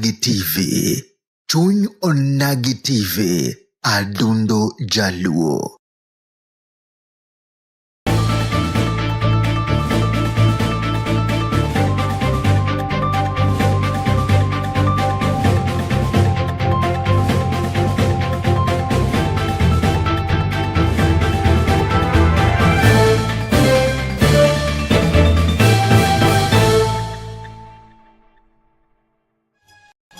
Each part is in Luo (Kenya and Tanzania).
Onagi TV. Chuny Onagi TV. Adundo Jaluo.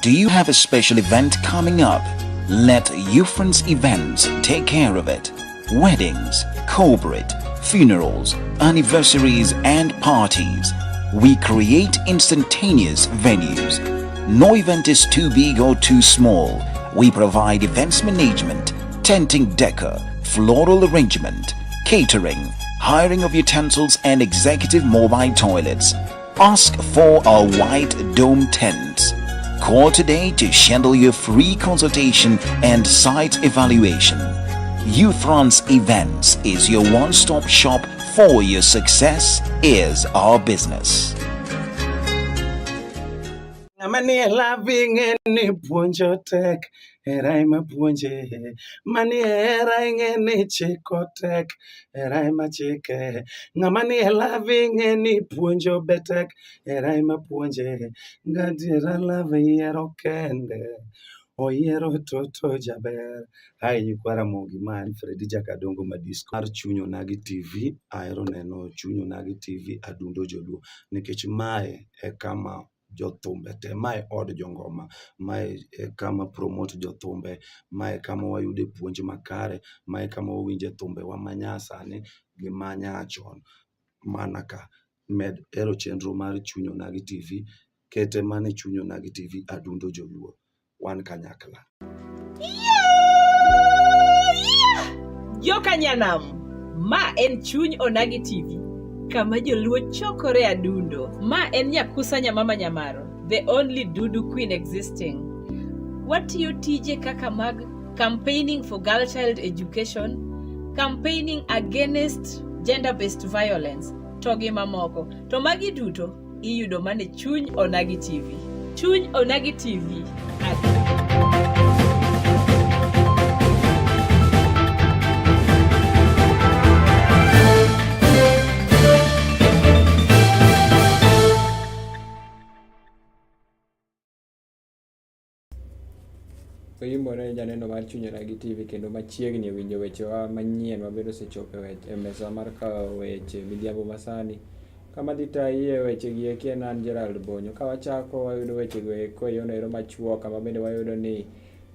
Do you have a special event coming up? Let Ufrance Events take care of it. Weddings, corporate, funerals, anniversaries, and parties. We create instantaneous venues. No event is too big or too small. We provide events management, tenting decor, floral arrangement, catering, hiring of utensils, and executive mobile toilets. Ask for our white dome tents. Call today to schedule your free consultation and site evaluation. Ufrance Events is your one-stop shop for your success is our business. Ng'ama nie lavi ing'e ni puonjo tek, hera ema puonje. Manie hera ing'e ni chiko tek, hera ema chike. Ng'ama nie lavi ing'e ni puonjo be tek, hera ema puonje. Gadiera love yiero kende, oyiero toto jaber. Hi nyikwa Ramogi, ma en Fredi Jakadongo Madisco mar Chuny Onagi TV. Ahero neno Chuny Onagi TV Adundo Joluo nikech mae e kama jothumbe te, mae od jongoma, mae e kama promote jothumbe, mae e kama wayude puonj makare, mae e kama wawinje thumbewa manyasani gi manyachon mana ka. Med hero chenro mar Chuny Onagi TV, kete mana e Chuny Onagi TV Adundo Joluo. Wan kanyakla. Joka Nyanam, ma en Chuny Onagi TV, kama joluo chokore adundo. Ma en Nyakusa Nyamama Nyamaro, the only Dudu queen existing. Watiyo tije kaka mag campaigning for girl child education, campaigning against gender-based violence, to gi mamoko. To magi duto iyudo mana e Chuny Onagi TV. Chuny Onagi TV. Oyimbore janeno mar Chuny Onagi TV kendo machiegni e winjo wechewa manyien mabende osechopo e mesa mar kawo weche midhiambo masani. Kama dhi tayi e wechegi eki en an Gerald Bonyo. Ka wachako wayudo wechego eko e yono ero machuok kama bende wayudo ni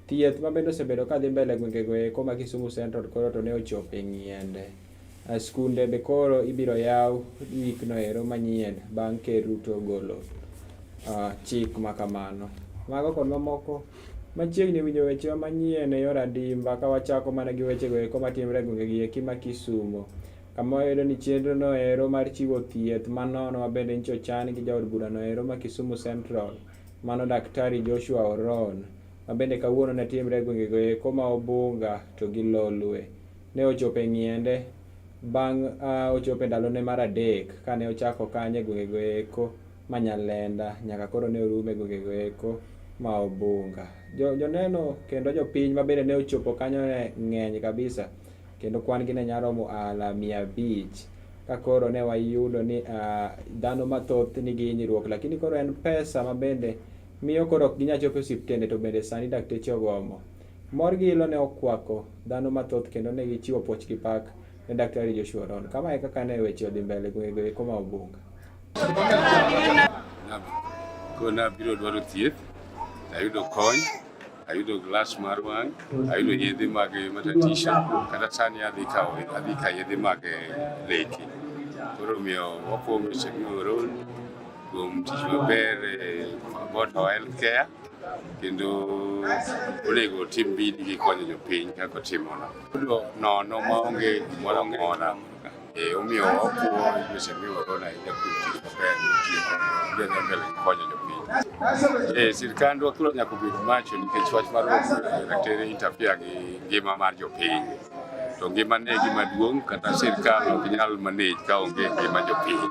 thieth ma bende osebedo ka dhi mbele e gwengego eko ma Kisumu Central koro to ne ochopo e ng'iende. Skunde be koro ibiro yaw wikno ero manyien bang' Ker Ruto golo chik ma kamano. Mago kod mamoko machiegni winjo wechewa manyien e yor adimba ka wachako mana gi wechego eko matimre e gwengegi eki ma Kisumo. Kama wayudo ni chenro no ero mar chiwo thieth manono ma bende nyicha ochan gi jaod bura no ero ma Kisumu Central mano Daktari Joshua Oron ma bende kawuono ne timre e gwengego eko ma Obunga to gi Lolwe ne ochopo e ng'iende bang' ochopo e ndalone mar adek kane ochako kanyo e gwengego eko ma Nyalenda nyaka koro ne orumo e gwengego eko ma Obunga. Joneno kendo jopiny ma bende ne ochopo kanyo ne ng'eny kabisa kendo kwan gi ne nyalo romo ala 500 ka koro ne wayudo ni dhano mathoth nigi hinyruok lakini koro en pesa ma bende miyo koro ok ginyal chopo e osiptende to bende sani dakteche ogomo. Mor gi ilo ne okwako dhano mathoth kendo ne gichiwo puoch gi pak ne Daktari Joshua Oron. Kama e kaka ne weche odhi mbele gwengego eko ma Obunga. Koro nabiro dwaro thieth, ayudo kony, ayudo glass mar wang', ayudo yedhe mag matatisha, kata sani adhi kawo adhi ka yedhe mag leke. Koro omiyo wapuo Mr. Oron kuom tich maber about our health care kendo onego otim bidii gi konyo jopiny kaka otimono. Yudo nono maonge gimoro amora. Omiyo wapuo Mr. Oron ahinya kuom tich maber motiyo kendo mbele gi konyo jopiny. Sirkandwa koro nyaka obed macho nikech wach mar laktere interfere gi ngima mar jopiny. To ngima ne gima duong' kata sirkal ok nyal manage ka onge ngima jopiny.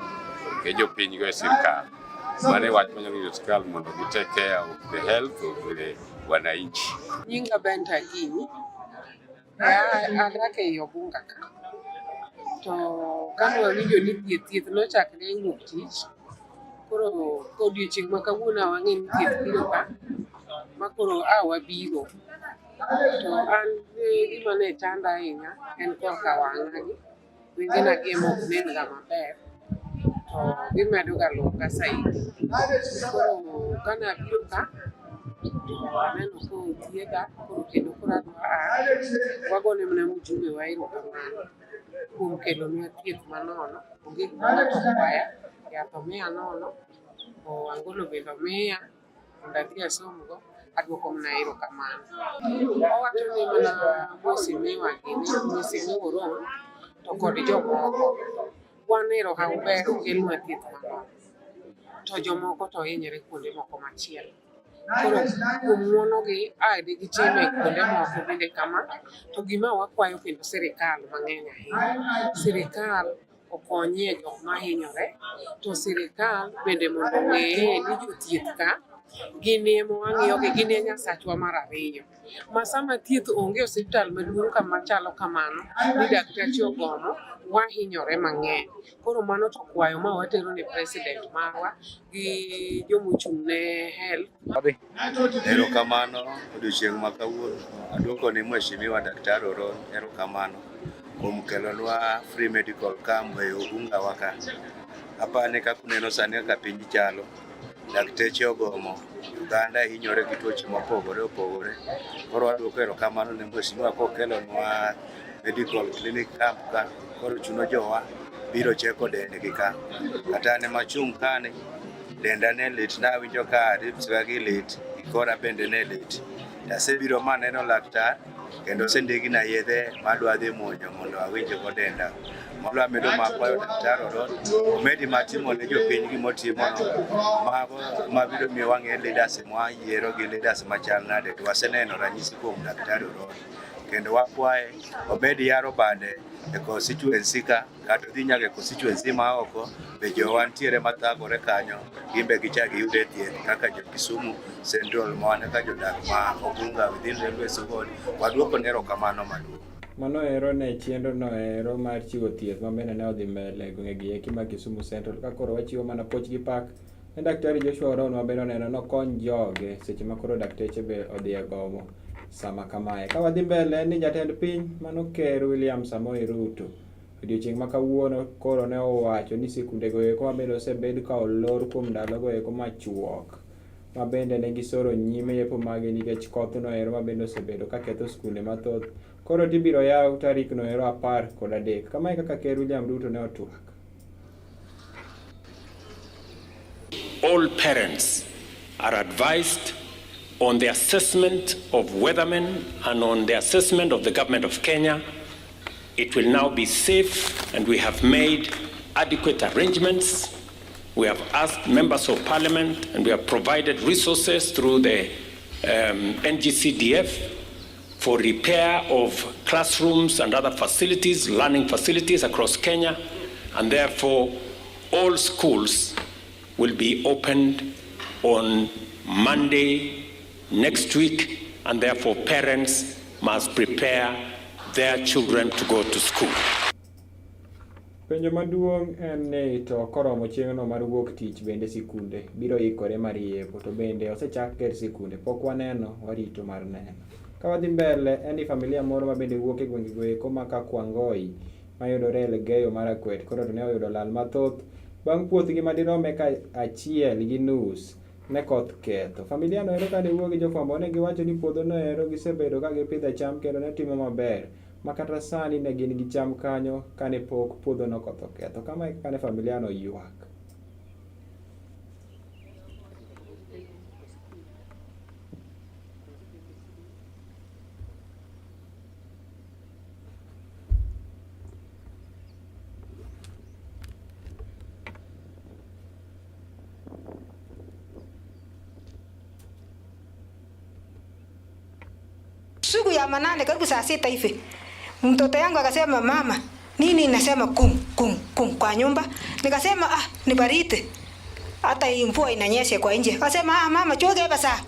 Nikech jopiny go e sirkal. Mano e wach manyalo nyiso sirkal mondo gi take care of the health of the wananchi. Nyinga Benta Akinyi, adak ei Obunga ka. To kane wawinjo ni thieth thieth nochakre wuok tich, koro odiochieng' ma kawuono wang'e ni thieth biro ka, ma koro a wabiro. To an gima ne chanda ahinya en korka wang'a gi, wengena gi ema ok nen ga maber, to gimedo ga lunga saidi. Koro kane abiro ka, to aneno kothiedha, koro kendo koro adwa aa, wagone mana mjumbe wa erokamano kuom kelonwa thieth manono, onge gima ng'ato okwaya, yath omiya nono, angolo bende omiya mondo adhi asomgo, aduoko mana erokamano. Owacho ni mana mheshimiwa gini, mheshimiwa Oron to kod jomoko, wan ero ber okelnwa thieth manono, to jomoko to hinyore kuonde moko machielo. Koro kuom ng'uono gi a de gitime kuonde moko bende kama, to gima wakwayo kendo sirikal mang'eny ahinya, sirikal okonyie jok mahinyore, to sirikal bende mondo ong'eye ni jothieth ka gin ema wang'iyogi, gin e nyasachwa mar ariyo. Ma sama thieth onge e osiptal maduong' kama chalo kamano, ni dakteche ogomo, wahinyore mang'eny. Koro mano to kwayo ma watero ne president marwa gi jomochung' ne health. Erokamano odiochieng' ma kawuono. Aduoko ne Mheshimiwa Daktari Oron erokamano kuom kelonwa free medical camp e Ogunga wa ka. Apani kaka uneno sani kaka piny chalo, dakteche ogomo, oganda hinyore gi tuoche mopogore opogore. Koro waduoko erokamano ne Mheshimiwa kokelonwa medical clinic camp ka, koro chuno jowa biro cheko dendgi ka. Kata an ema achung' kani, denda ne lit, nawinjo ka ribs ga gi lit, kora bende ne lit. Asebiro maneno laktar kendo osendikna yedhe madwa dhi muonyo mondo awinj go denda. Molo amedo makwayo Daktari Oron omedi matimo ne jopiny gimotimono. Mago mabiro miyo wang'e leaders mwayiero gi leaders machal nade to waseneno ranyisi kuom Daktari Oron. Kendo wakwaye omed yaro bade e constituency ka kata odhi nyaka e constituency ma oko be jowa nitiere mathagore kanyo gin be gichak giyude thieth kaka jo Kisumu Central ma wan kaka jodak ma Ogunga within Railways Ward waduoko ne erokamano maduong'. Mano ero ne chenro no ero mar chiwo thieth ma bende ne odhi mbele e gwenge gi eki ma Kisumu Central ka koro wachiwo mana puoch gi pak ne Daktari Joshua Oron ma bende oneno nokony joge seche ma koro dakteche be odhi e gomo sama kamae. Ka wadhi mbele ni jatend piny mano Ker William Samoei Ruto odiochieng' ma kawuono koro ne owacho ni sikundego eko ma bende osebed ka olor kuom ndalogo eko machuok ma bende ne gisoro nyime yepo mage nikech kothno ero ma bende osebedo ka ketho skunde mathoth koro tibiro yaw tarik no ero 13. Kamae kaka Ker William Ruto ne otwak. All parents are advised on the assessment of weathermen and on the assessment of the government of Kenya. It will now be safe, and we have made adequate arrangements. We have asked members of parliament and we have provided resources through the NGCDF for repair of classrooms and other facilities, learning facilities across Kenya, and therefore all schools will be opened on Monday next week, and therefore parents must prepare their children to go to school. Penjo maduong' en ni to koromo chieng'no mar wuok tich bende sikunde biro ikore mar yepo to bende osechak ger sikunde pok waneno warito mar neno. Ka wadhi mbele en ni familia moro ma bende wuok e gwenge go eko ma Kakwangoi mayudore Elgeyo Marakwet koro to ne oyudo lal mathoth bang' puothgi madirom eka 1.5 ne koth ketho. Familia no ero kane wuo gi jofwambo ne giwacho ni puodho no ero gisebedo ka gipidhe cham kendo ne timo maber ma kata sani ne gin gi cham kanyo kane pok puodho no koth oketho. Kama e kaka ne familia no ywak. Siku ya manane karibu saa 6 hivi, mtoto yangu akasema mama, nini nasema kum kum kum kwa nyumba. Nikasema ni baridi. Hata hii mvua inanyesha kwa nje. Akasema ah, mama choge basa.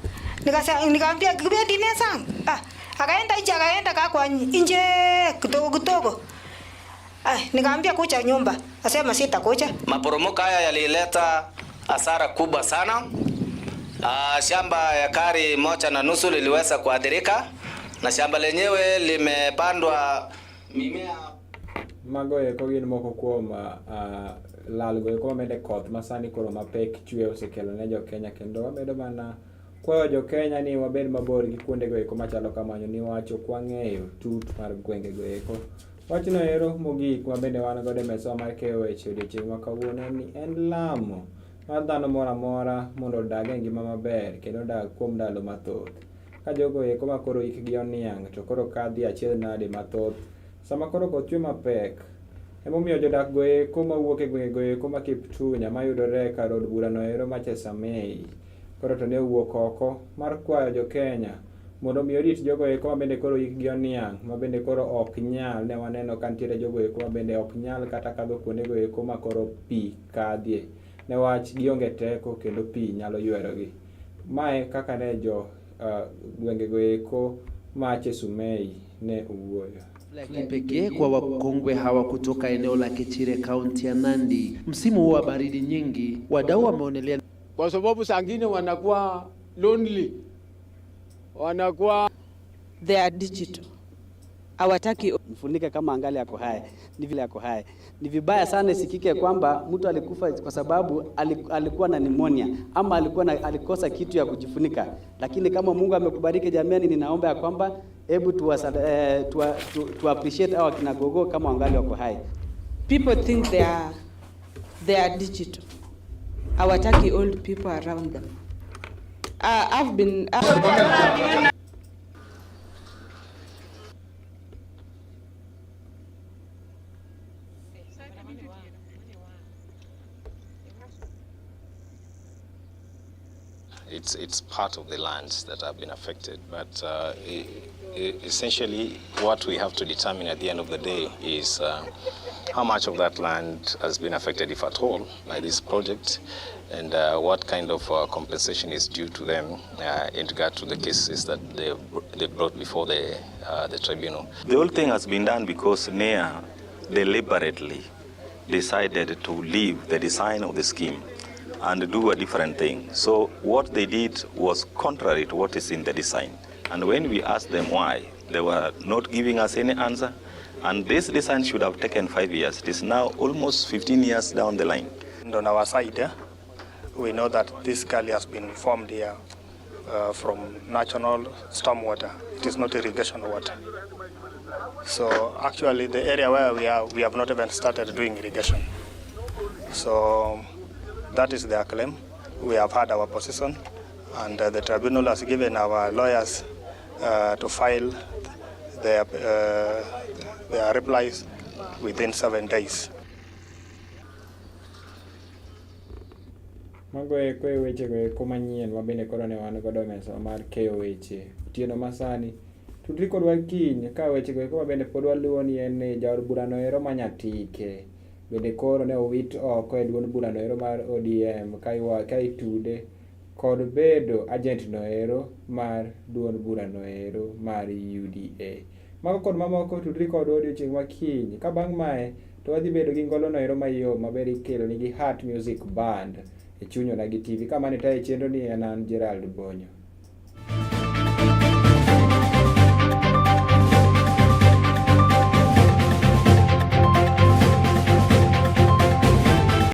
Nikasema nikamwambia kibendi ne sang. Ah, akaenda nje akaenda kaa kwa nje kidogo kidogo. Ah, nikamwambia kuja nyumba. Akasema sitakuja. Maporomoko haya yalileta hasara kubwa sana. Shamba ya ekari 1.5 liliweza kuathirika na shamba lenyewe limepandwa mimea. Mago eko gin moko kuom lal go eko mamede koth ma sani koro mapek chwe osekelo ne jo-Kenya kendo wamedo mana kwayo jo-Kenya ni wabed mabor gi kuonde go eko machalo kamano niwach ok wang'eyo tut mar gwenge go eko. Wachno ero mogik ma bende wan godo e mesawa mar keyo weche odiochieng' ma kawuono en ni en lamo mar dhano moro amora mondo odag e ngima maber kendo odag kuom ndalo mathoth. Ka jogo eko ma koro hikgi oniang' to koro kadhi achiedh nade mathoth sama koro koth chwe mapek. Emomiyo jodak go eko mawuok e gwenge go eko ma Kiptunya mayudore e kar od burano ero ma Chesamei koro to ne owuok oko mar kwayo jo Kenya mondo mi orit jogo eko ma bende koro hikgi oniang' ma bende koro ok nyal ne waneno ka nitiere jogo eko ma bende ok nyal kata kadho kuonde go eko ma koro pi kadhie newach gionge teko kendo pi nyalo ywerogi. Mae kaka ne jo gwenge go eko ma Chesumei ne owuoyo. Ya kipekee kwa wakongwe hawa kutoka eneo la Kichire, kaunti ya Nandi. Msimu huu wa baridi nyingi, wadau wameonelea kwa sababu saa ngine wanakuwa lonely, wanakuwa They are digital. Hawataki mfunike kama angali yako hai, ni vile yako hai. Ni vibaya sana isikike kwamba mtu alikufa kwa sababu alikuwa na pneumonia ama alikosa kitu ya kujifunika. Lakini kama Mungu amekubariki jamani, ninaomba ya kwamba hebu tu appreciate hawa kina gogo kama wangali wako hai. People think they are digital. Hawataki old people around them. I've been It's part of the lands that have been affected, but essentially what we have to determine at the end of the day is how much of that land has been affected, if at all, by this project, and what kind of compensation is due to them in regard to the cases that they brought before the tribunal. The whole thing has been done because NEA deliberately decided to leave the design of the scheme and do a different thing. So what they did was contrary to what is in the design. And when we asked them why, they were not giving us any answer. And this design should have taken 5 years. It is now almost 15 years down the line. And on our side, we know that this gully has been formed here from natural stormwater. It is not irrigation water. So actually, the area where we are, we have not even started doing irrigation. So that is their claim. We have had our position, and the tribunal has given our lawyers to file their replies within 7 days. Mago eko e wechego eko manyien ma bende koro ne wan godo e mesa mar keyo weche otieno masani. Tudri kodwa kiny ka wechego eko ma bende pod waluwo ni en ni jaod burano ero ma Nyatike bende koro ne owit oko e duond burano ero mar ODM ka itude kod bedo agent no ero mar duond burano ero mar UDA. Mago kod mamoko tudri kodwa odiochieng' ma kiny ka bang' mae to wadhi bedo gi ngolo no ero mayom maber ikelo nigi Heart Music Band e chuny Onagi TV. Ka mane tayo chenro ni en an Gerald Bonyo.